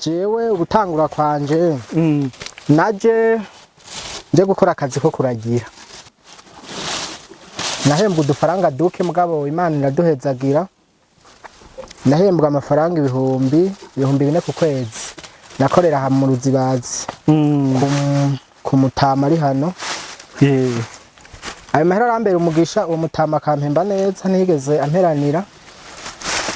Jewe ugutangura kwanje, naje nje gukora akazi ko kuragira, nahembwa udufaranga duke, mugabo Imana iraduhezagira. Nahembwa amafaranga 4000 ku kwezi. Nakorera aha mu Ruzibazi ku mutama ari hano. Ayo mahera arambera umugisha, uwo mutama akampemba neza, ntiyigeze amperanira.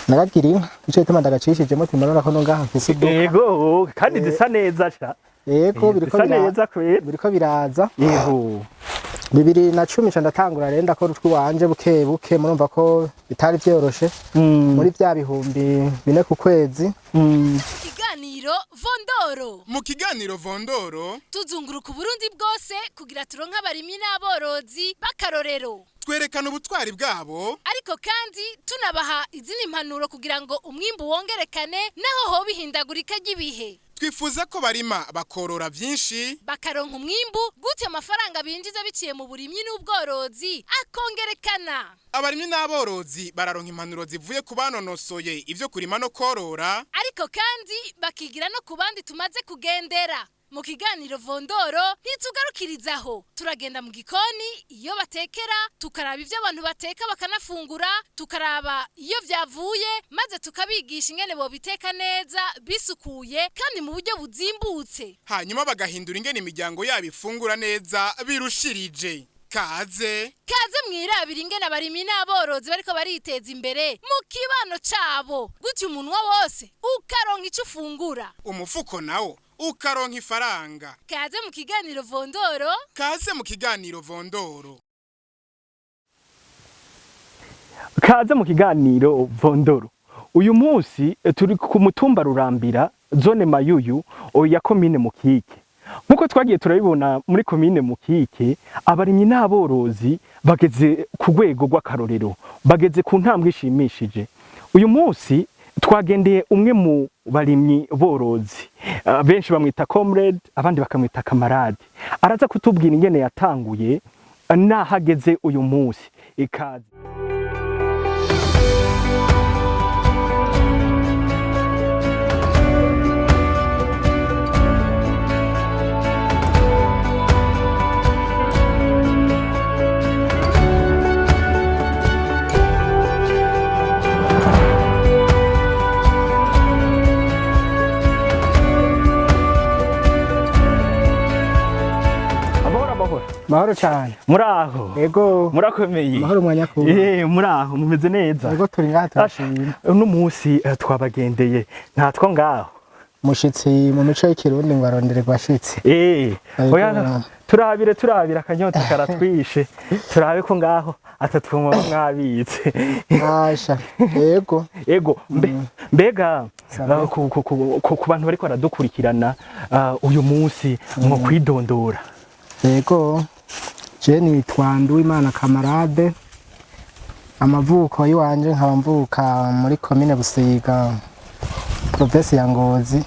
Naragira inka, nico gituma ndagacishijemo, timurabona ko no ngaha mfise iduka. Yego, kandi zisa neza sha. Yego, biriko Zisa neza kweri. Biriko biraza. 2010 ca ndatangura rero, ndakora utwiwanje buke buke. Murumva ko bitari vyoroshe muri vya 4000 ku kwezi. Ikiganiro Vondoro. Mu kiganiro Vondoro tuzunguruka Uburundi bwose kugira turonke abarimyi n'aborozi b'akarorero. Twerekana ubutwari bwabo, ariko kandi tunabaha izindi mpanuro kugira ngo umwimbu wongerekane naho hoba ihindagurika ry'ibihe. Twifuza ko barima bakorora vyinshi, bakaronka umwimbu gutyo amafaranga binjiza biciye mu burimyi n'ubworozi akongerekana. Abarimyi n'aborozi bararonka impanuro zivuye ku banonosoye ivyo kurima no korora, ariko kandi bakigira no ku bandi tumaze kugendera. Mu kiganiro Vondoro ntitugarukirizaho, turagenda mu gikoni iyo batekera, tukaraba ivyo abantu bateka bakanafungura, tukaraba iyo vyavuye, maze tukabigisha ingene bobiteka neza bisukuye kandi mu buryo buzimbutse. Hanyuma bagahindura ingene imiryango yabo ifungura neza birushirije. Kaze kaze mwirabira ingene abarimyi n'aborozi bariko bariteza imbere mu kibano cabo, gutyo umunwa wose ukaronka ico ufungura, umufuko nawo ukaronka ifaranga. Kaze mu kiganiro Vondoro. Kaze mu kiganiro Vondoro. Kaze mu kiganiro Vondoro. Uyu munsi turi ku mutumba Rurambira, zone Mayuyu ya komine Mukike. Nkuko twagiye turabibona muri komine Mukike, abarimyi n'aborozi bageze ku rwego rw'akarorero, bageze ku ntambwe ishimishije. Uyu munsi twagendeye umwe mu barimyi borozi, benshi bamwita comrade, abandi bakamwita camarade. Araza kutubwira ingene yatanguye n'ahageze uyu munsi. Ikaze. Amahoro, amahoro. Mahoro cyane. Muraho? Yego. Murakomeye? Mahoro mwanyakubahwa. Muraho, mumeze neza? Yego, turi ngaha, turashima. Uno munsi twabagendeye ntatwo ngaho. Mushitsi mu mico y'ikirundi ngo arondererwa ashitsi. Yego. Oya, turabire turabire, akanyota karatwishe, turabe ko ngaho atatwumva mwabitse. Asha, yego. Ego, mbega Sawa. ku bantu bariko baradukurikirana uyu munsi mwo kwidondora? Yego, je nitwa Nduwimana Camarade. Amavuko yiwanje nkaba mvuka muri komine Busiga, provinsi ya Ngozi,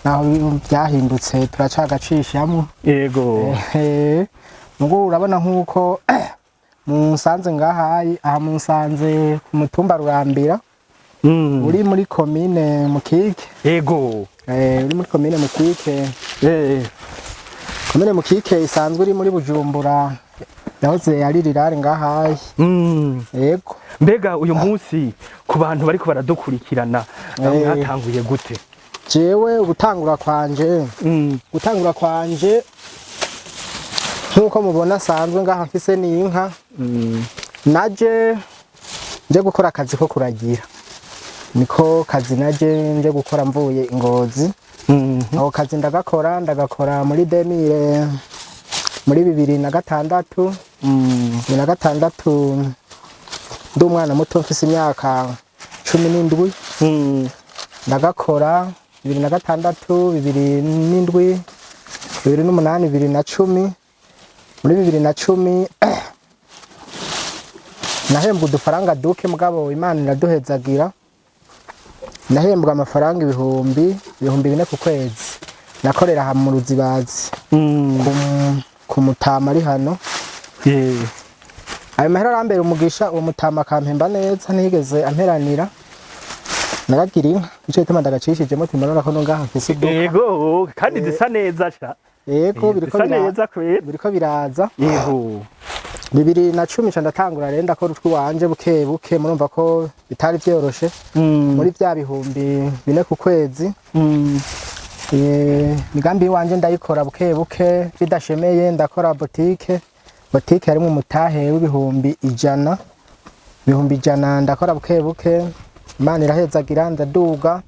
naho byahindutse turacagacishamwo. Mugo urabona nkuko munsanze ngahayi, aha munsanze ku mutumba Rurambira, uri muri komine Mukike. Uri muri komine Mukike. Komine Mukike isanzwe iri muri Bujumbura, yahoze ari rirare ngahayi. Yego. Mbega uyu munsi ku bantu bariko baradukurikirana, mwatanguye gute? Jewe ugutangura kwanje, gutangura kwanje nkuko mubona asanzwe ngaha mfise n'inka, naje nje gukora akazi ko kuragira, niko kazi naje nje gukora mvuye Ingozi. Ako kazi ndagakora muri 2000, muri 2006. 2006, ndi umwana muto, mfise imyaka 17. Ndagakora 2006, 2007, 2008, 2010. Muri 2010 nahembwa udufaranga duke, mugabo Imana iraduhezagira. Nahembwa amafaranga 4000 ku kwezi. Nakorera aha mu Ruzibazi ku mutama ari hano. Ayo mahera arambera umugisha, uwo mutama akampemba neza, ntiyigeze amperanira. Naragira inka, nico gituma ndagacishijemo timanura ko no ngaha mfise iduka. Yego, kandi zisa neza sha. Yego, biriko zisa neza kwera. Biriko biraza. Yego. 2010 ca ndatangura rero ndakora utwiwanje buke buke, murumva ko bitari vyoroshe. Muri vya 4000 ku kwezi. Migambi iwanje ndayikora buke buke bidashemeye, ndakora botike. Botike harimo umutahe w'100,000, 100,000 ndakora buke buke, Imana irahezagira ndaduga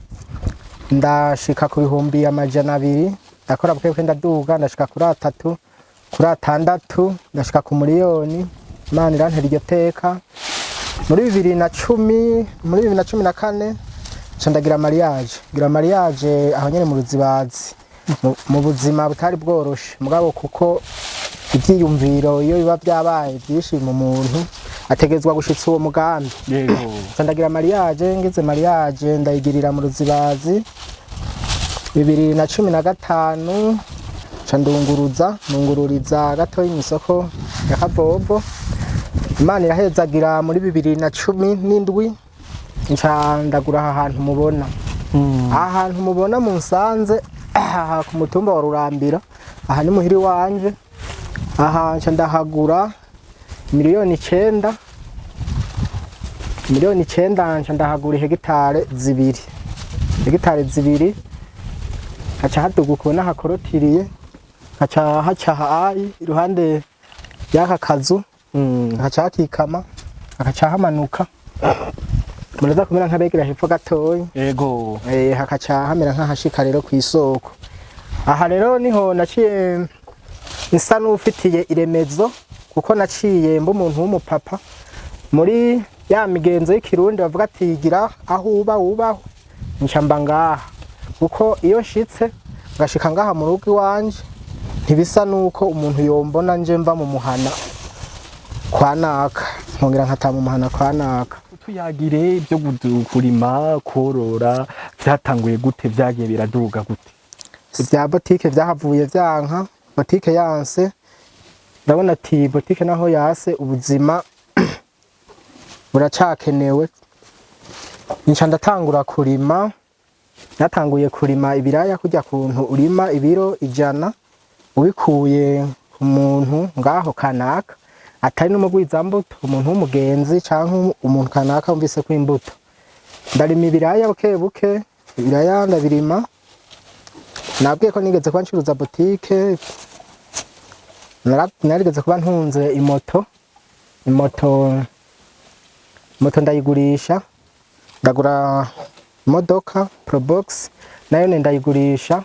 ndashika ku 200,000, ndakora buke buke ndaduga ndashika kuri 3, kuri 6, ndashika ku 1,000,000. Imana irantera iryo teka. Muri 2010, muri 2014 nca ndagira mariage, ngira mariage aho nyene mu Ruzibazi, mu buzima butari bworoshe, mugabo kuko ivyiyumviro iyo biba vyabaye vyinshi mu muntu ategezwa gushitsa uwo mugambi. Yego. Nca ndagira mariage, ngize mariage ndayigirira mu Ruzibazi 2015, nca ndunguruza, nungururiza gatoyi mw'isoko ya Kabobo. Imana irahezagira muri 2017 nca ndagura aha hantu mubona. Aha hantu mubona munsanze aha ku mutumba wa Rurambira, aha ni muhiri wanje. Aha nca ndahagura 9 miliyoni, 9 miliyoni nca ndahagura hegitare zibiri, hegitare zibiri. Haca haduga ukubona hakorotiriye, haca haca hayi iruhande y'aka kazu, haca hakikama hakaca hamanuka, muraza kumera nk'abegera hepfo gatoyi. Yego. Hakaca hamera nk'ahashika rero kw'isoko. Aha rero niho naciye nsa n'ufitiye iremezo, kuko naciye mba umuntu w'umupapa muri ya migenzo y'ikirundi bavuga ati gira aho uba wubaho. Nca mba ngaha kuko iyo nshitse ngashika ngaha mu rugo iwanje ntibisa nuko umuntu yombona nje mva mu muhana kwa naka nkongera nkata mu muhana kwa naka. Tuyagire ibyo kurima, korora vyatanguye gute, vyagiye biraduga gute? Ibya botike vyahavuye vyanka, botike yanse, ndabona ati botike naho yase ubuzima buracakenewe. Nca ndatangura kurima. Natanguye kurima ibiraya kurya kuntu urima ibiro 100 ubikuye ku muntu ngaho kanaka atari n'umugwizambuto, umuntu w'umugenzi canke umuntu kanaka wumvise ko imbuto. Ndarima ibiraya buke buke, ibiraya ndabirima. Nabwiye ko nigeze kuba ncuruza botike, narigeze kuba ntunze imoto, moto ndayigurisha, ndagura imodoka Probox nayo ndayigurisha,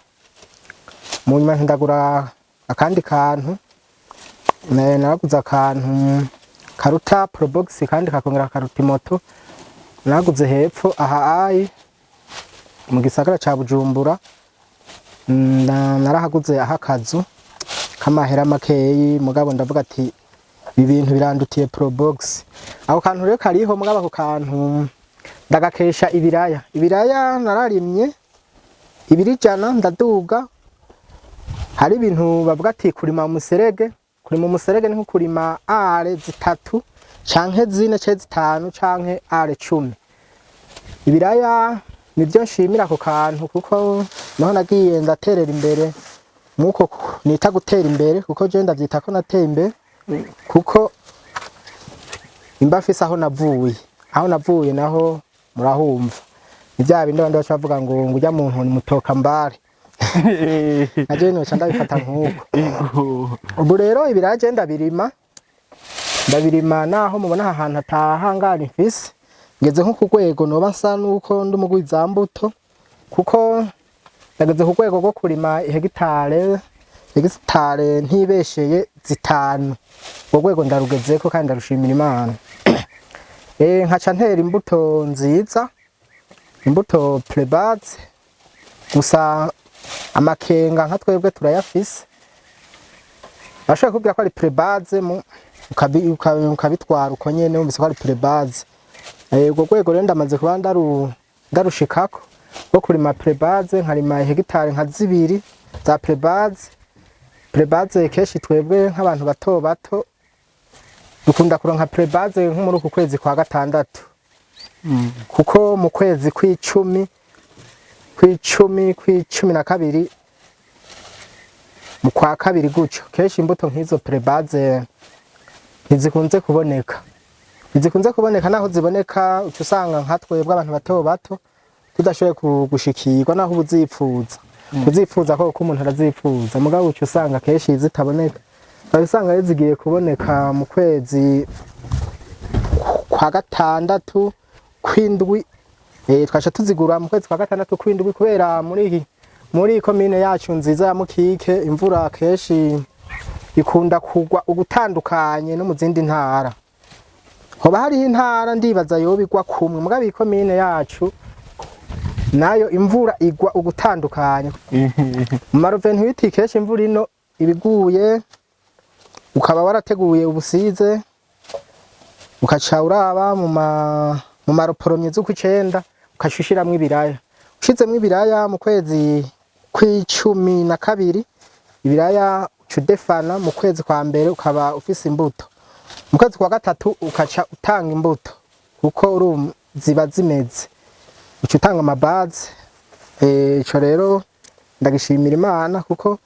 mu nyuma ndagura akandi kantu, naraguze akantu karuta Probox kandi kakongera karuta imoto, naguze hepfo aha ayi mu gisagara ca Bujumbura. Narahaguze aha akazu k'amahera makeyi, mugabo ndavuga ati ibi bintu birandutiye Probox. Ako kantu rero kariho, mugabo ako kantu ndagakesha ibiraya. Ibiraya nararimye 100 ndaduga. Hari ibintu bavuga ati kurima umuserege, kurima umuserege ni nko kurima are 3 canke 4 canke 5 canke are 10. Ibiraya nibyo nshimira ako kantu, kuko niho nagiye ndaterera imbere muko nita gutera imbere, kuko je ndavyita ko nateye imbere, kuko imba mfise aho navuye, aho navuye naho murahumva ni bya bindi abandi baca bavuga ngo ujya muntu ni mutoka mbare, naje noca ndabifata nk'uko. Ubu rero ibiraya je ndabirima, ndabirima naho mubona aha hantu atahangara mfise, ngeze nko ku rwego noba nsa nuko ndi umugwizambuto, kuko ndageze ku rwego rwo kurima hegitare ntibesheye 5. Urwo rwego ndarugezeko kandi ndarushimira Imana. Nkaca ntera imbuto nziza, imbuto prebase, gusa amakenga nka twebwe turayafise. Bashobora kubwira ko ari prebase ukabitwara uko nyene wumvise ko ari prebase. Urwo rwego rero ndamaze kuba ndarushikako rwo kurima prebase, nkarima hegitare nka 2 za prebase. Prebase kenshi twebwe nk'abantu bato bato dukunda kuronka prebase nko muri uku kwezi kwa gatandatu. Kuko mu kwezi kw'icumi, kw'icumi, kw'icumi na kabiri, mu kwa kabiri gutyo, kenshi imbuto nk'izo pré-base ntizikunze kuboneka, ntizikunze kuboneka. Naho ziboneka, uca usanga nka twebwe abantu bato bato tudashoboye gushikirwa, naho uba uzipfuza kuzipfuza koko, umuntu arazipfuza, mugabo uca usanga kenshi zitaboneka. Ukaba usanga rero zigiye kuboneka mu kwezi kwa gatandatu kw'indwi. Twaca tuzigura mu kwezi kwa gatandatu kw'indwi, kubera muri komine yacu nziza ya Mukike imvura kenshi ikunda kugwa ugutandukanye no mu zindi ntara. Hoba hariho intara ndibaza yoba igwa kumwe, mugabo iyi komine yacu nayo imvura igwa ugutandukanye. Mu ma le 28 kenshi imvura ino ibiguye, ukaba warateguye ubusize, ukaca uraba mu ma le premier z'ukwicenda, ukaca ushiramwo ibiraya. Ushizemwo ibiraya mu kwezi kw'icumi na kabiri, ibiraya uca udefana, mu kwezi kwa mbere ukaba ufise imbuto, mu kwezi kwa gatatu ukaca utanga imbuto, kuko urumva ziba zimeze, uca utanga ama bases. Ico rero ndagishimira Imana, kuko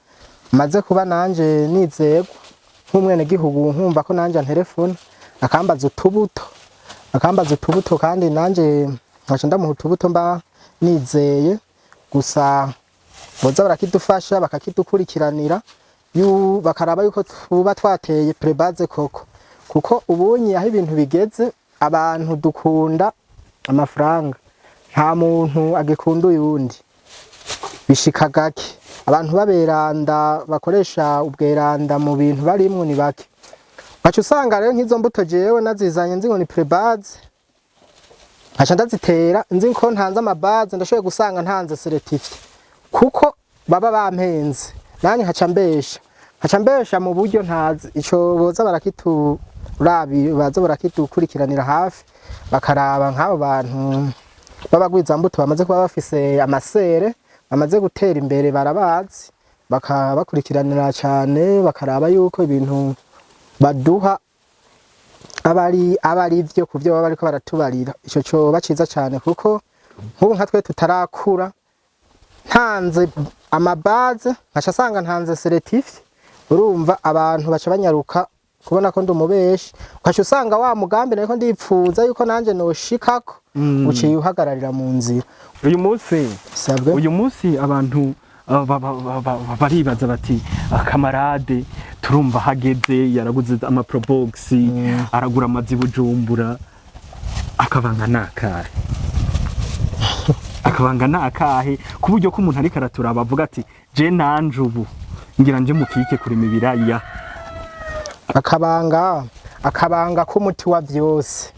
maze kuba nanje nizegwa nk'umwenegihugu, nkumva ko nanje anterefona akambaza utubuto, akambaza utubuto, kandi nanje nkaca ndamuha utubuto mba nizeye. Gusa boza barakidufasha, bakakidukurikiranira, bakaraba yuko tuba twateye pré-base koko, kuko ubunyi aho ibintu bigeze, abantu dukunda amafaranga, nta muntu agikunda uyundi, bishika gake. Abantu baberanda bakoresha ubweranda mu bintu barimwo ni bake. Ugaca usanga rero nk'izo mbuto jewe nazizanye nzi ngo ni pré-base, nkaca ndazitera nzi ko ntanze ama bases, ndashoboye gusanga ntanze certifié, kuko baba bampenze, nanjye nkaca mbesha, nkaca mbesha mu buryo ntazi. Ico boza barakiturabi, baza barakidukurikiranira hafi, bakaraba nk'abo bantu b'abagwizambuto bamaze kuba bafise ama serres, bamaze gutera imbere, barabazi, bakabakurikiranira cyane, bakaraba yuko ibintu baduha aba ari vyo ku byo baba bariko baratubarira. Ico coba ciza cane, kuko nk'ubu nka twe tutarakura, ntanze ama bases nkaca asanga ntanze certifié, urumva abantu baca banyaruka kubona ko ndi umubeshi, ukaca usanga wa mugambi nariko ndipfuza yuko nanje noshikako uciye uhagararira mu nzira. Uyu munsi Sabwe. Uyu munsi abantu baribaza bati: "Camarade turumva hageze yaraguze ama probox, aragura amazi i Bujumbura, akabanga nakahe? Akabanga nakahe?" Ku buryo ko umuntu ariko araturaba avuga ati: "Je nanje ubu ngira nje mukike kurima ibiraya." Akabanga k'umuti wa vyose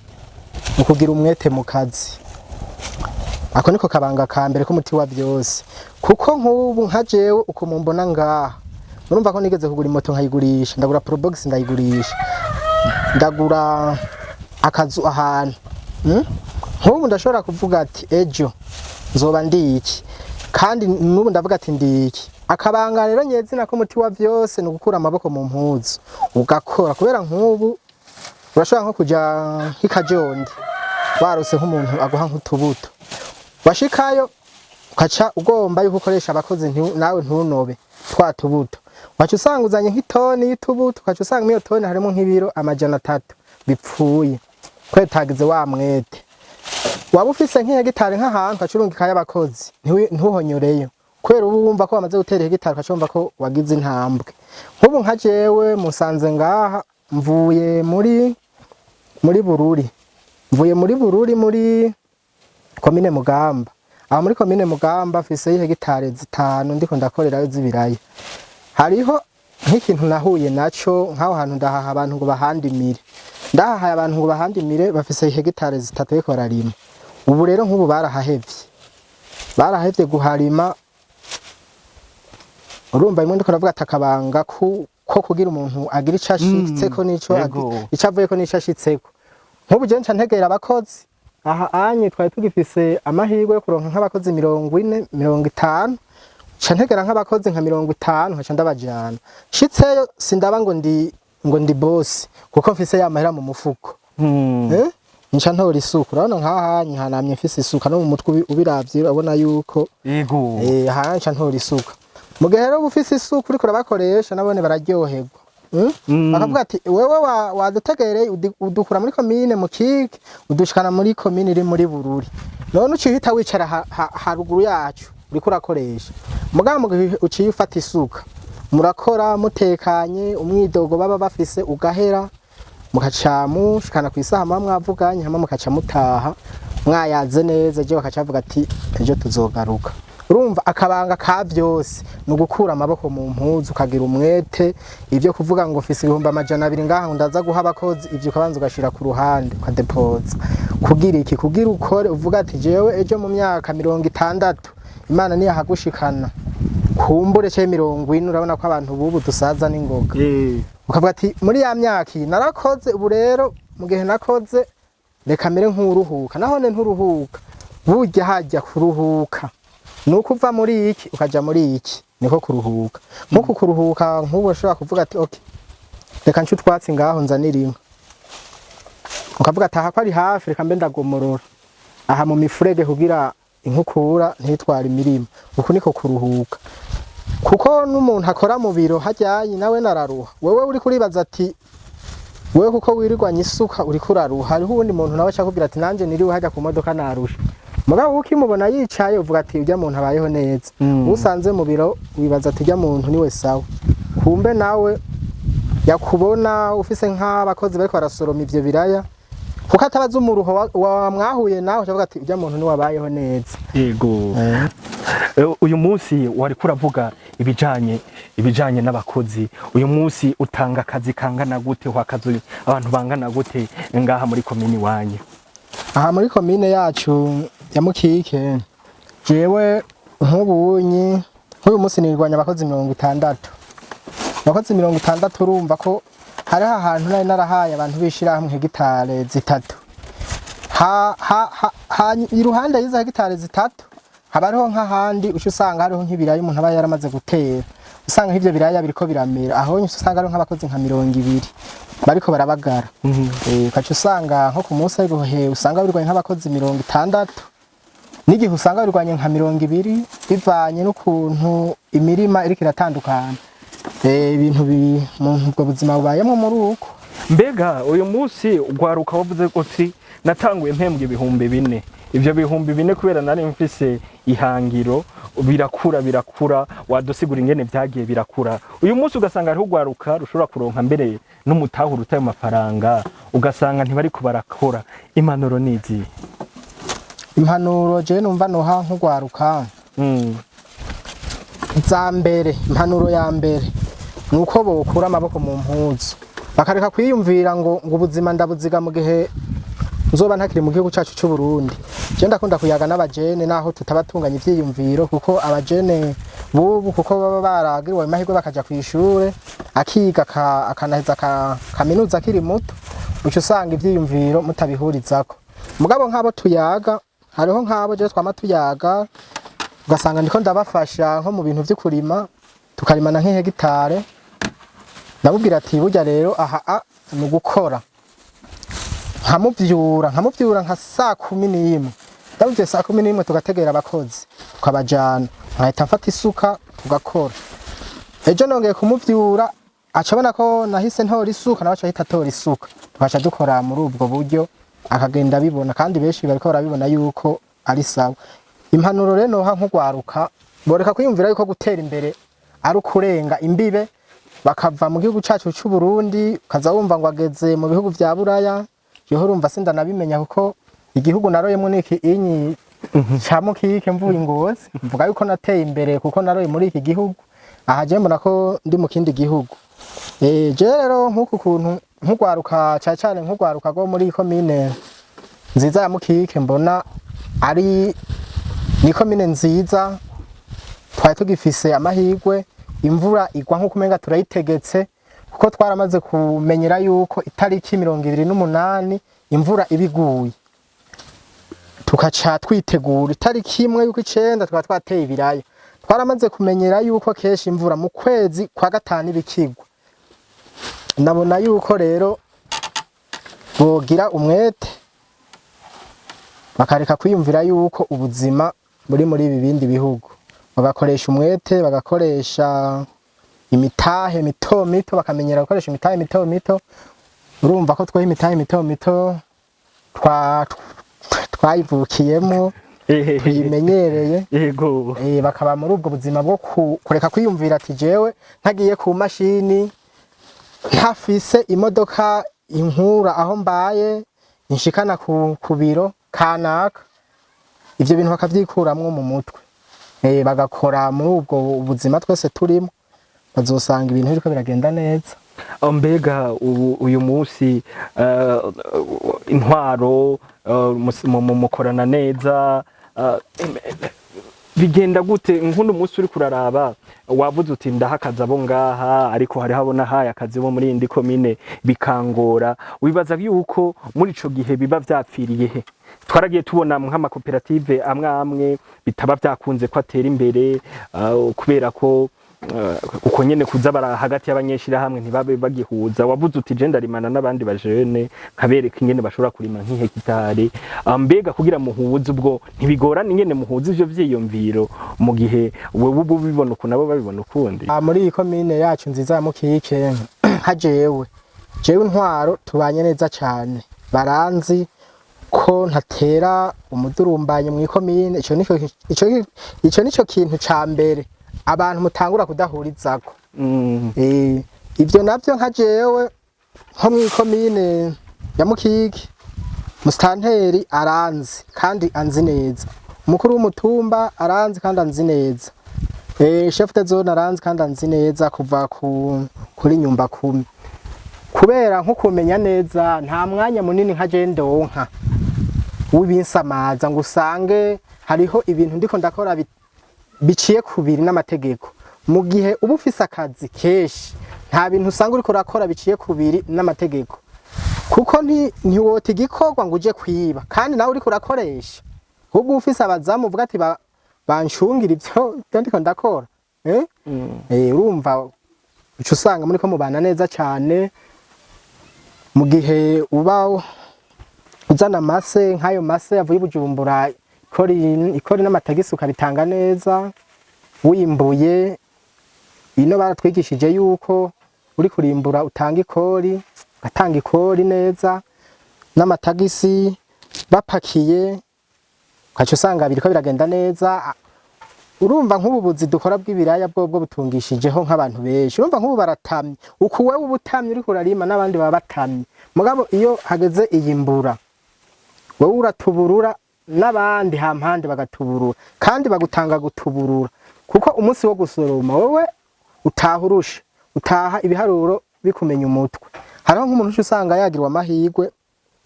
mu kugira umwete mu kazi, ako niko kabanga ka mbere k'umuti wa vyose. Kuko nk'ubu nka jewe uko mumbona ngaha, murumva ko nigeze kugura imoto nkayigurisha, ndagura probox ndayigurisha, ndagura akazu ahantu. Nk'ubu ndashobora kuvuga ati ejo nzoba ndi iki, kandi n'ubu ndavuga ati ndi iki. Akabanga rero nyezina k'umuti wa vyose ni ugukura amaboko mu mpuzu ugakora, kubera nk'ubu urashobora nko kuja nk'ikajondi, warose nk'umuntu aguha nk'utubuto, washikayo ukaca ugomba yuko ukoresha abakozi, nawe ntunobe twa tubuto, waca usanga uzanye nk'itoni y'utubuto, ukaca usanga muri iyo toni harimo nk'ibiro 300 bipfuye, kubera utagize wa mwete. Waba ufise nk'ihegitari nk'ahantu, ukaca urungikayo abakozi, ntuhonyoreyo, kubera ubu wumva ko wamaze gutera ihegitari, ukaca wumva ko wagize intambwe. Nk'ubu nka jewe musanze ngaha, mvuye muri Bururi, mvuye muri Bururi muri komine Mugamba. Aho muri komine Mugamba mfise hegitari 5 ndiko ndakorerayo z'ibiraya. Hariho nk'ikintu nahuye naco nk'aho hantu, ndahaha abantu ngo bahandimire, ndahahaye abantu ngo bahandimire, bafise hegitari 3 bariko bararima. Ubu rero nk'ubu barahahevye, barahevye guharima. Urumva bimwe ndiko ndavuga ati akabanga ko kugira umuntu agira ico ashitseko n'ico ico avuyeko n'ico ashitseko. Nk'ubu je nca ntegera abakozi aha anye, twari tugifise amahirwe yo kuronka nk'abakozi 40, 50, nca ntegera nk'abakozi nka 50, nkaca ndabajana. Nshitseyo sindaba ngo ndi boss, kuko mfise ya mahera mu mufuko. Eh? Nca ntora isuka. Urabona nkaha nyihanamye mfise isuka, no mu mutwe ubiravye urabona yuko aha nca ntora isuka. Mu gihe rero uba ufise isuka uriko urabakoresha, nabone bararyoherwa. Bakavuga ati: "Wewe wadutegereye, udukura muri komine Mukike, udushikana muri komine iri muri Bururi, none uciye uhita wicara haruguru yacu uriko urakoresha." Mugabo mu gihe uciye ufata isuka, murakora mutekanye, umwidogo baba bafise ugahera, mukaca mushikana kw'isaha muba mwavuganye, hama mukaca mutaha mwayaze neza. Ejo bakaca bavuga ati: "Ejo tuzogaruka." Urumva, akabanga ka vyose ni ugukura amaboko mu mpuzu, ukagira umwete. Ivyo kuvuga ngo mfise 200,000 ngaha ngo ndaza guha abakozi, ivyo ukabanza ugashira ku ruhande, ukadepoza. Kugira iki? Kugira ukore uvuga ati: "Jewe ejo mu myaka 60, Imana niyahagushikana, kumbure ce 40." Urabona ko abantu bubu dusaza n'ingoga. Ukavuga ati: "Muri ya myaka iyi narakoze, ubu rero mu gihe nakoze reka mere nk'uruhuka." Nahone nturuhuka, burya hajya kuruhuka nuko uva muri iki ukaja muri iki, niko kuruhuka. Nkuko kuruhuka nk'ubu ushobora kuvuga ati: "Okay, reka nce utwatsi ngaho nzanire inka." Ukavuga ati: "Aha ko ari hafi, reka mbe ndagomorora aha mu mifurege kugira inkukura ntitware imirima." Uku niko kuruhuka, kuko n'umuntu akora mu biro hajyanye nawe nararuha. Wewe uri kuribaza ati wewe kuko wirirwanya isuka uriko uraruha, hariho uwundi muntu nawe akakubwira ati: "Nanje niriwe hajya ku modoka narusha." Mugabo ukimubona yicaye uvuga ati: "Urya muntu abayeho neza." Usanze mu biro wibaza ati: "Urya muntu niwe sawa." Kumbe nawe yakubona ufise nk'abakozi bariko barasoroma ivyo biraya, kuko atabaza umuruho wa mwahuye nawe, ucavuga ati: "Urya muntu niwe abayeho neza." Yego. Uyu munsi wariko uravuga ibijanye n'abakozi. Uyu munsi utanga akazi kangana gute? Wakazi abantu bangana gute ngaha muri komini wanyu? Aha muri komine yacu ya Mukike, jewe nk'ubunyi nk'uyu munsi nirwanya abakozi 60. Abakozi 60, urumva ko hariho ahantu nari narahaye abantu b'ishirahamwe hegitare 3. Ha, iruhande y'izo hegitare 3 haba hariho nk'ahandi uca usanga hariho nk'ibiraya umuntu aba yaramaze gutera, usanga nk'ivyo biraya biriko biramera. Aho uca usanga hariho nk'abakozi nka 20 bariko barabagara. Ukaca usanga nko ku munsi ariko he usanga birwanye nk'abakozi 60, n'igihe usanga birwanye nka 20, bivanye n'ukuntu imirima iriko iratandukana. Ibintu mu ubwo buzima bubayemo muri uko. Mbega uyu munsi ugwaruka, wavuze uti: "Natanguye mpembwa 4000, ivyo 4000 kubera nari mfise ihangiro, birakura birakura." Wadusigura ingene vyagiye birakura, uyu munsi ugasanga hariho ugwaruka rushobora kuronka mbere n'umutahu utayo mafaranga, ugasanga ntibariko barakora. Impanuro nizi? Impanuro jewe numva noha nk'ugwaruka, za mbere, impanuro ya mbere ni uko bokura amaboko mu mpuzu, bakareka kwiyumvira ngo ubuzima ndabuziga mu gihe nzoba ntakiri mu gihugu cacu c'u Burundi. Je ndakunda kuyaga n'abajene, naho tutabatunganya ivyiyumviro, kuko abajene bubu kuko baba baragiriwe amahirwe bakaja kw'ishure, akiga akanaheza kaminuza akiri muto, uca usanga ivyiyumviro mutabihurizako. Mugabo nk'abo tuyaga, hariho nk'abo je twama tuyaga, ugasanga ndiko ndabafasha nko mu bintu vy'ukurima, tukarimana nk'ihegitare. Ndamubwira ati: "Burya rero aha ni ugukora." Nkamuvyura nka saa 11. Ndamuvye saa 11, tugategera abakozi tukabajana, nkahita mfata isuka tugakora. Ejo nongeye kumuvyura, aca abona ko nahise ntora isuka, nawe aca ahita atora isuka, tugaca dukora muri ubwo buryo, akagenda abibona. Kandi benshi bariko barabibona yuko ari sawa. Impanuro rero noha nk'ugwaruka, boreka kwiyumvira yuko gutera imbere ari ukurenga imbibe, bakava mu gihugu cacu c'u Burundi, ukaza wumva ngo ageze mu bihugu vya Buraya. Jeho urumva sindanabimenya, kuko igihugu naroyemwo niki inyi ca Mukike. Mvuye Ingozi, mvuga yuko nateye imbere kuko naroye muri iki gihugu. Aha je mbona ko ndi mu kindi gihugu. Je rero nk'uku kuntu nk'ugwaruka, cane cane nk'ugwaruka rwo muri komine nziza ya Mukike, mbona ari ni komine nziza, twari tugifise amahirwe, imvura igwa nk'uko umenga turayitegetse, kuko twaramaze kumenyera yuko itariki 28 imvura iba iguye, tukaca twitegura itariki 1 y'ukwicenda tukaba twateye ibiraya. Twaramaze kumenyera yuko kenshi imvura mu kwezi kwa gatanu ibikigwa. Nabona yuko rero bogira umwete. Bakareka kwiyumvira yuko ubuzima buri muri ibi bindi bihugu, bagakoresha umwete, bagakoresha imitahe mito mito, bakamenyera gukoresha imitahe mito mito. Urumva ko twe imitahe mito mito twayivukiyemo, tuyimenyereye. Bakaba muri ubwo buzima bwo kureka kwiyumvira ati jewe ntagiye ku mashini, ntafise imodoka inkura aho mbaye inshikana ku biro kanaka. Ivyo bintu bakavyikuramwo mu mutwe, bagakora muri ubwo buzima twese turimo, bazosanga ibintu biriko biragenda neza. Mbega ubu uyu munsi intwaro mukorana neza, bigenda gute? Nk'uno munsi uri kuraraba, wavuze uti ndaha akazi abo ngaha, ariko hariho abo nahaye akazi bo muri indi komine bikangora. Wibaza yuko muri ico gihe biba vyapfiriye he? Twaragiye tubona nk'amakoperative amwe amwe bitaba vyakunze ko atera imbere, kubera ko uko nyene kuza bara hagati y'abanyeshirahamwe ntibabe bagihuza. Wavuze uti je ndarimana n'abandi bajene, nkabereka ingene bashobora kurima nk'ihegitari. Mbega kugira muhuze, ubwo ntibigorana ingene muhuza ivyo vyiyumviro, mu gihe wewe uba ubibona uku, nabo babibona ukundi? Muri iyi komine yacu nziza ya Mukike, nka jewe intwaro tubanye neza cane, baranzi ko ntatera umudurumbanyo mu ikomine. Ico nico kintu ca mbere abantu mutangura kudahurizako. Ivyo navyo, nka jewe nko mw'ikomine ya Mukike, musitanteri aranzi kandi anzi neza, umukuru w'umutumba aranzi kandi anzi neza, chef de zone aranzi kandi anzi neza, kuva kuri nyumba kumi. Kubera nko kumenya neza, nta mwanya munini nka je ndonka w'ibinsamaza ngo usange hariho ibintu ndiko ndakora biciye kubiri n'amategeko. Mu gihe uba ufise akazi kenshi, nta bintu usanga uriko urakora biciye kubiri n'amategeko, kuko ntiwota igikorwa ngo uje kwiba kandi nawe uriko urakoresha. Ahubwo ufise abazamu uvuga ati bancungira ivyo ndiko ndakora, eh? Urumva uca usanga muriko mubana neza cane. Mu gihe uba uzana amase, nk'ayo mase avuye i Bujumbura, ikori n'amatagisi ukabitanga neza. Wimbuye ino, baratwigishije yuko uri kurimbura utanga ikori, ugatanga ikori neza n'amatagisi, bapakiye, ukaca usanga biriko biragenda neza. Urumva nk'ubu buzi dukora bw'ibiraya bwobwo butungishijeho nk'abantu benshi. Urumva nk'ubu baratamye uku, wewe uba utamye uriko urarima, n'abandi baba batamye. Mugabo iyo hageze iyimbura, wewe uratuburura n'abandi hampande bagatuburura, kandi bagutanga gutuburura, kuko umunsi wo gusoroma wowe utaha urusha, utaha ibiharuro bikumenya umutwe. Hariho nk'umuntu uca usanga yagirwa amahirwe,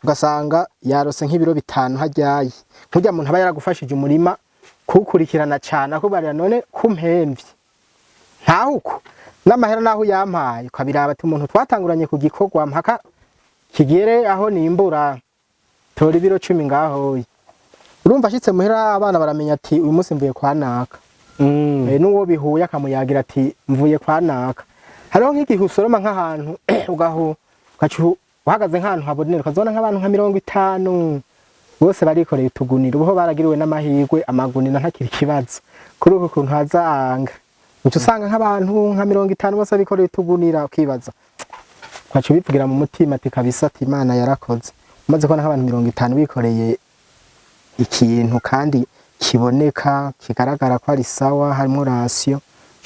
ugasanga yarose nk'ibiro 5 hajyaye. Nkurya muntu aba yaragufashije umurima kuwukurikirana cane, akubarira none kumpemvye ntaho uko n'amahera naho yampaye, ukabiraba ati umuntu twatanguranye ku gikorwa mpaka kigere aho nimbura, tora ibiro 10 ngahoye. Urumva ashitse muhira, abana baramenya ati uyu munsi mvuye kwa naka. N'uwo bihuye akamuyagira ati mvuye kwa naka. Hariho nk'igihe usoroma nk'ahantu, ugahu ugaca uhagaze nk'ahantu habonera, ukazibona nk'abantu nka 50 bose barikoreye utugunira. Ubuho baragiriwe n'amahirwe, amagunira ntakiri ikibazo kuri uku kuntu hazanga. Uca usanga nk'abantu nka 50 bose bikoreye utugunira, ukibaza, ugaca ubivugira mu mutima ati kabisa, ati Imana yarakoze. Umaze kubona nk'abantu 50 bikoreye ikintu kandi kiboneka, kigaragara ko ari sawa, harimo ration,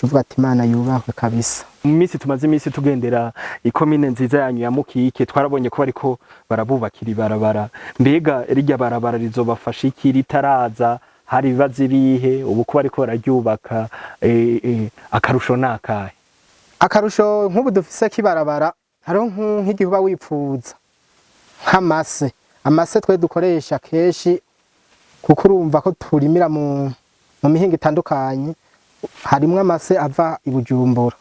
uvuga ati Imana yubahwe kabisa. Mu minsi tumaze iminsi tugendera ikomine nziza yanyu ya Mukike, twarabonye ko bariko barabubakira ibarabara. Mbega rirya barabara rizobafasha iki? Ritaraza hari ibibazo ibihe? Ubu ko bariko bararyubaka, akarusho nakahe? Akarusho nk'ubu dufise k'ibarabara, hariho nk'igihe uba wipfuza nk'amase. Amase twe dukoresha kenshi, kuko urumva ko turimira mu mihingo itandukanye, harimwo amase ava i Bujumbura.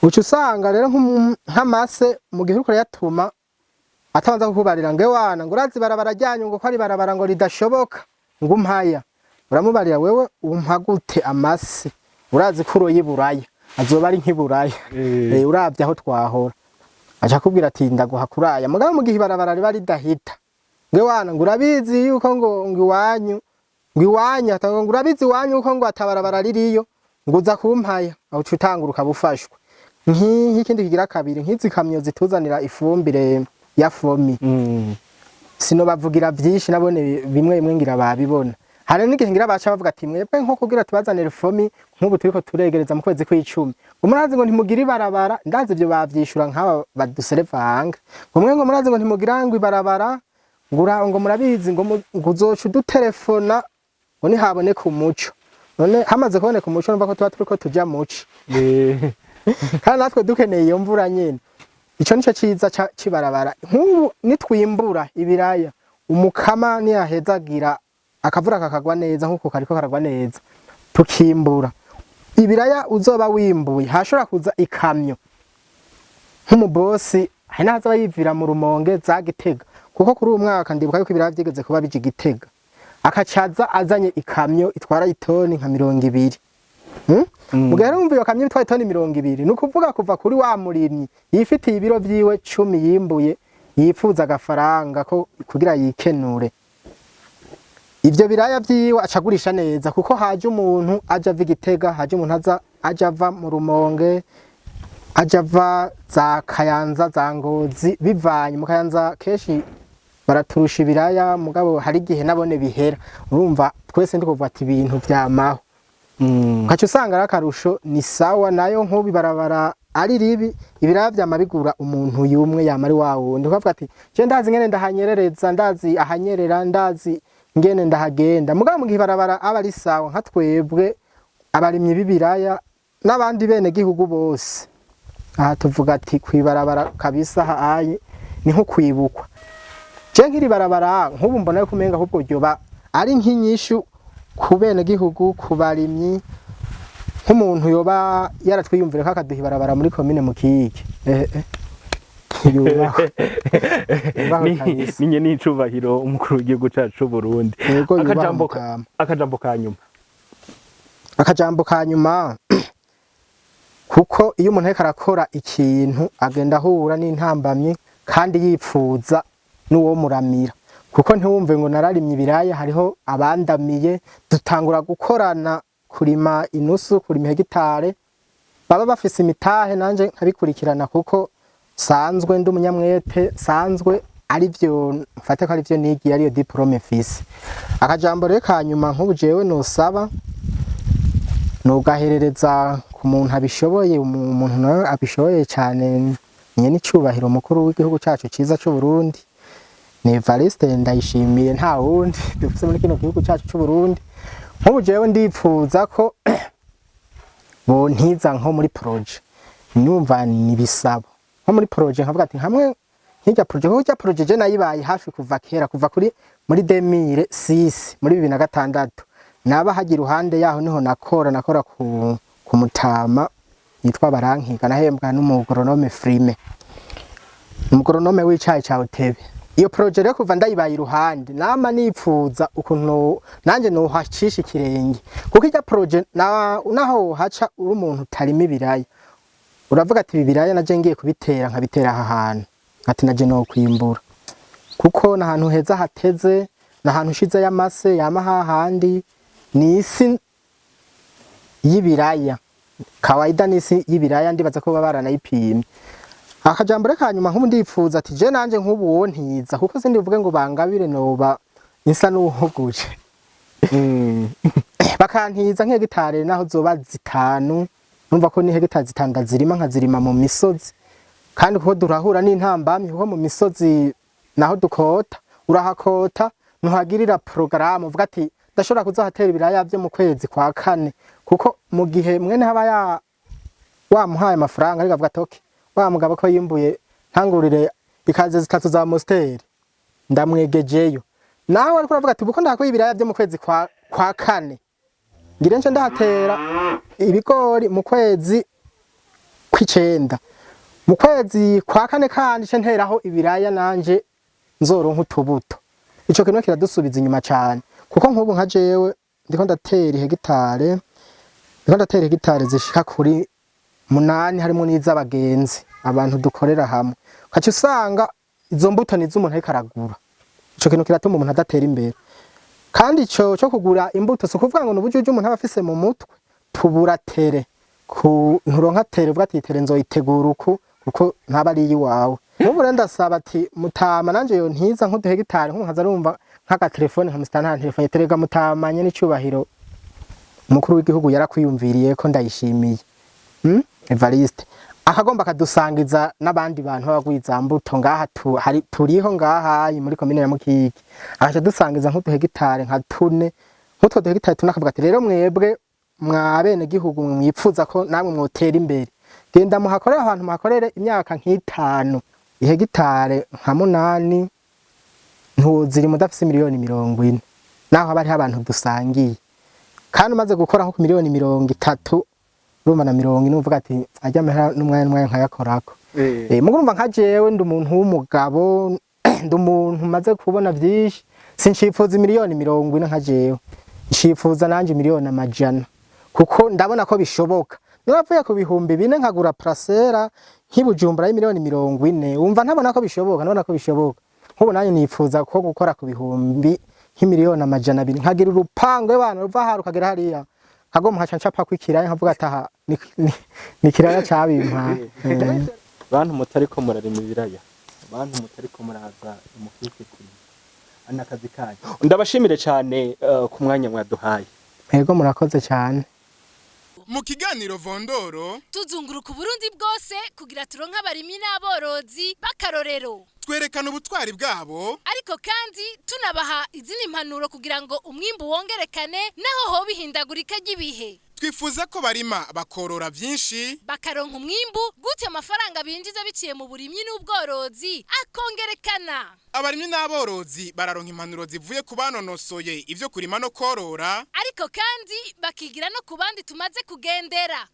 Uca usanga rero nk'amase, mu gihe uriko urayatuma, atabanza kukubarira ngo ewana, ngo urazi ibarabara ryanyu, ngo ko ari ibarabara ngo ridashoboka, ngo umpaya. Uramubarira wewe umpa gute amase? Urazi ko uroye iburaya azoba ari nk'iburaya. Uravye aho twahora, aca akubwira ati ndaguha kuraya. Mugabo mu gihe ibarabara riba ridahita Nge wana ngo urabizi yuko ngo iwanyu, ngo iwanyu atanga, ngo urabizi iwanyu yuko ngo atabarabara ririyo, ngo uza kumpaya, aho uca utangura ukabufashwa. Nk'ikindi kigira kabiri, nk'izi kamyo zituzanira ifumbire ya FOMI, sinobavugira vyinshi, nabone bimwe bimwe ngira babibona. Hari n'igihe ngira baca bavuga ati mwebwe nko kugira tubazanire FOMI, nk'ubu turiko turegereza mu kwezi kw'icumi, ngo murazi ngo ntimugira ibarabara. Ndazi ivyo bavyishura nk'aba baduserevanga, ngo mwe ngo murazi ngo ntimugira ngo ibarabara, ngo ngo murabizi ngo ngo uzoca udutelefona ngo nihaboneka umuco. None hamaze kuboneka umuco, numva ko tuba turiko tuja muci, kandi natwe dukeneye iyo mvura nyene. Ico nico ciza c'ibarabara. Nk'ubu nitwimbura ibiraya, umukama niyahezagira akavura kakagwa neza nk'uko kariko karagwa neza, tukimbura ibiraya, uzoba wimbuye hashobora kuza ikamyo nk'umubosi, hari n'ahaza yivira mu Rumonge za Gitega, kuko kuri uyu mwaka ndibuka yuko ibiraya vyigeze kuba bije Gitega, akacaza azanye ikamyo itwara itoni nka 20. Mugihe rero wumva iyo kamyo itwaye itoni 20, ni ukuvuga kuva kuri wa murimyi yifitiye ibiro vyiwe 10 yimbuye, yifuza agafaranga ko kugira yikenure, ivyo biraya vyiwe acagurisha neza, kuko haje umuntu aja ava Igitega, haje umuntu aza aja ava mu Rumonge, aja ava za Kayanza, za Ngozi. Bivanye mu Kayanza kenshi baraturusha ibiraya, mugabo hari igihe nabone bihera. Urumva twese ndi kuvuga ati ibintu vyamaho, ukaca usanga ari akarusho. Ni sawa nayo nk'ubu ibarabara ari ribi, ibiraya vyama bigura umuntu yumwe, yama ari wa wundi, ukavuga ati je ndazi ngene ndahanyerereza, ndazi ahanyerera, ndazi ngene ndahagenda. Mugabo mu gihe ibarabara aba ari sawa, nka twebwe abarimyi b'ibiraya n'abandi bene gihugu bose, aha tuvuga ati kwibarabara kabisa haye ni nko kwibukwa. Je nk'iri barabara nk'ubu mbona yuko umenga ahubwo ryoba ari nk'inyishu ku bene gihugu, ku barimyi, nk'umuntu yoba yaratwiyumvira ko akaduha ibarabara muri komine Mukike, yubahwe. Yubahwe kabisa. Ninye n'icubahiro umukuru w'igihugu cacu c'u Burundi. Yego, yubahwe. Akajambo Mutama. Akajambo ka nyuma. Akajambo ka nyuma, kuko iyo umuntu ariko arakora ikintu agenda ahura n'intambamyi kandi yipfuza n'uwo muramira, kuko ntiwumve ngo nararimye ibiraya, hariho abandamiye dutangura gukorana kurima inusu, kurima hegitare, baba bafise imitahe, nanje nkabikurikirana kuko sanzwe ndi umunyamwete, sanzwe arivyo mfate ko arivyo nigiye, ariyo diplôme mfise. Akajambo rero ka nyuma, nk'ubu jewe nosaba nugaherereza ku muntu abishoboye, umuntu nawe abishoboye cyane, nye n'icubahiro mukuru w'igihugu cacu ciza c'u Burundi ni Evariste Ndayishimiye, nta wundi dufise muri kino gihugu cacu c'u Burundi. Nk'ubu jewe ndipfuza ko bontiza nko muri projet, numva ni bisabo nko muri projet, nkavuga ati hamwe nk'irya projet, kuko irya projet je nayibaye hafi kuva kera, kuva kuri muri 2006, muri 2006, naba hagira iruhande yaho niho nakora ku mutama yitwa Barankiga, nahembwa n'umugoronome Frime, umugoronome w'icayi ca Utebe. Iyo projet rero kuva ndayibaye iruhande, nama nipfuza ukuntu nanje nohacisha ikirenge, kuko irya projet naho haca uri umuntu utarima ibiraya, uravuga ati ibi biraya naje ngiye kubitera, nkabitera aha hantu, ati naje no kwimbura, kuko ni ahantu heza hateze, ni ahantu ushizeyo amase yama hahandi, ni isi y'ibiraya kawaida, ni isi y'ibiraya, ndibaza ko baba baranayipimye. Akajambo reka nyuma, nk'ubu ndipfuza ati je nanje nk'ubu wontiza, kuko sindi buvuge ngo bangabire, noba insa n'uwuhuguje, bakantiza nk'hegitare naho zoba 5, numva ko ni hegitari 5 ndazirima, nkazirima mu misozi. Kandi kuko durahura n'intambamyi, kuko mu misozi naho dukota, urahakota ntuhagirira porogaramu uvuga ati ndashobora kuzohatera ibiraya vyo mu kwezi kwa kane, kuko mu gihe mwene haba ya wamuhaye amafaranga, ariko avuga ati okay, wa mugabo ko yimbuye, ntangurire ikaze 3 za Mosteri ndamwegejeyo, nawe ariko uravuga ati ubu ko ndahakuye ibiraya vyo mu kwezi kwa kane, ngire nce ndahatera ibigori mu kwezi kw'icenda, mu kwezi kwa kane kandi nce nteraho ibiraya, nanje nzoronka utubuto. Ico kintu kiradusubiza inyuma cane, kuko nk'ubu nka jewe ndiko ndatera hegitare zishika kuri 8, harimo n'iz'abagenzi, abantu dukorera hamwe, ukaca usanga izo mbuto nizo umuntu ariko aragura. Ico kintu kiratuma umuntu adatera imbere. Kandi ico cyo kugura imbuto si ukuvuga ngo ni ubujuju umuntu aba afise mu mutwe. Tubura terrain, ku nturonka terrain uvuga ati terrain nzoyitegura uku, kuko ntaba ari iwawe. Nk'ubu rero ndasaba ati mutama nanje yo ntiza nk'uduhegitari, nk'ubu arumva nk'agatelefone nka musitani, nta telefone terega mutamanye n'icubahiro umukuru w'igihugu yarakwiyumviriye ko ndayishimiye, Evariste akagomba akadusangiza n'abandi bantu b'abagwiza mbuto ngaha hari turiho ngaha muri komine ya Mukike, akaca dusangiza nk'uduhegitari nka tune, nk'utwo duhegitari tune, akavuga ati rero mwebwe mwa bene gihugu mwe mwipfuza ko namwe mwotera imbere, genda muhakorere ahantu, muhakorere imyaka nk'itanu, ihegitare nka 8 ntuziri mudafise miliyoni 40, naho haba hariho abantu dusangiye. Kandi umaze gukora nko ku miliyoni 30, urumva na 40, uvuga ati ajya amahera n'umwanya n'umwanya nkayakorako. Mugo urumva nka jewe ndi umuntu w'umugabo, ndi umuntu maze kubona vyinshi, sincifuza miliyoni 40 nka jewe, ncifuza nanje miliyoni 100, kuko ndabona ko bishoboka. Naravuye ku 4000 nkagura parcelle nk'ibujumbura y'imiliyoni 40, wumva ntabona ko bishoboka? Ndabona ko bishoboka. Nk'ubu nanjye nifuza ko gukora ku bihumbi nk'imiliyoni 200, nkagira urupango y'abantu ruva aha rukagera hariya, nkagomba nkaca ncapako ikiraya, nkavuga ati aha ni ikiraya cabimpaye. Bantu mutariko murarima ibiraya, bantu mutariko muraza Mukike kurima, ana akazi kanyu. Ndabashimire cyane ku mwanya mwaduhaye. Ego, murakoze cyane. Mu kiganiro Vondoro tuzunguruka Uburundi bwose kugira turonke abarimyi n'aborozi b'akarorero. Twerekana ubutwari bwabo, ariko kandi tunabaha izindi mpanuro kugira ngo umwimbu wongerekane naho hoba ihindagurika ry'ibihe. Twifuza ko barima bakorora byinshi, bakaronka umwimbu gutyo amafaranga binjiza biciye mu burimyi n'ubworozi akongerekana. Abarimyi n'aborozi bararonka impanuro zivuye ku banonosoye ivyo kurima no korora, ariko kandi bakigira no ku bandi tumaze kugendera.